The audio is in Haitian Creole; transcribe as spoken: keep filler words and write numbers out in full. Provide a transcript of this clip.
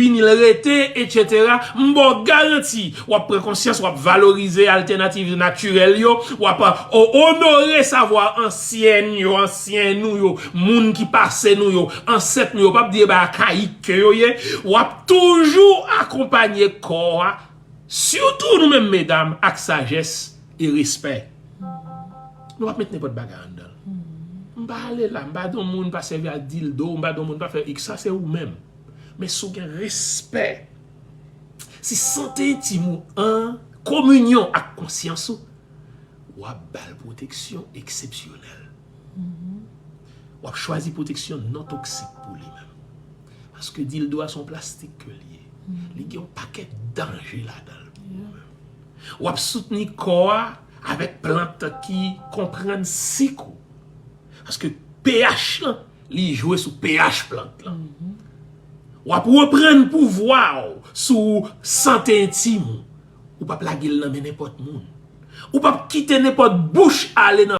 vinil rete, etsetera. M ba w garanti, w ap pran konsyans, w ap valorize altènativ natirèl yo, w ap o- onore savwa ansyen yo, ansyen nou yo, moun ki pase nou yo, ansèt nou yo, w p ap di e ba akayik ke yo ye, w ap toujou akonpanye kò a, sitou nou menm medam, ak sajès e respè. Nou p ap met nenpòt bagay anndan l. M pa ale la, m pa di yon moun pa sèvi ak dildo, m pa di yon moun pa fè x, sa se ou menm. Men si w gen respè, si sante entim ou an kominyon ak konsyans ou, w ap ba l pwoteksyon eksepsyonèl. W ap chwazi pwoteksyon non toksik pou li menm. Paske dildo a se yon plastik ke l ye. Li gen yon pakèt danje ladan l pou ou menm. W ap soutni kò a avèk plant ki konprann sik ou. Paske pH lan, li jwe sou pH plant lan. W ap reprann pouvwa w sou sante entim ou. Ou p ap lage l nan men nenpòt moun. Ou p ap kite nenpòt bouch ale nan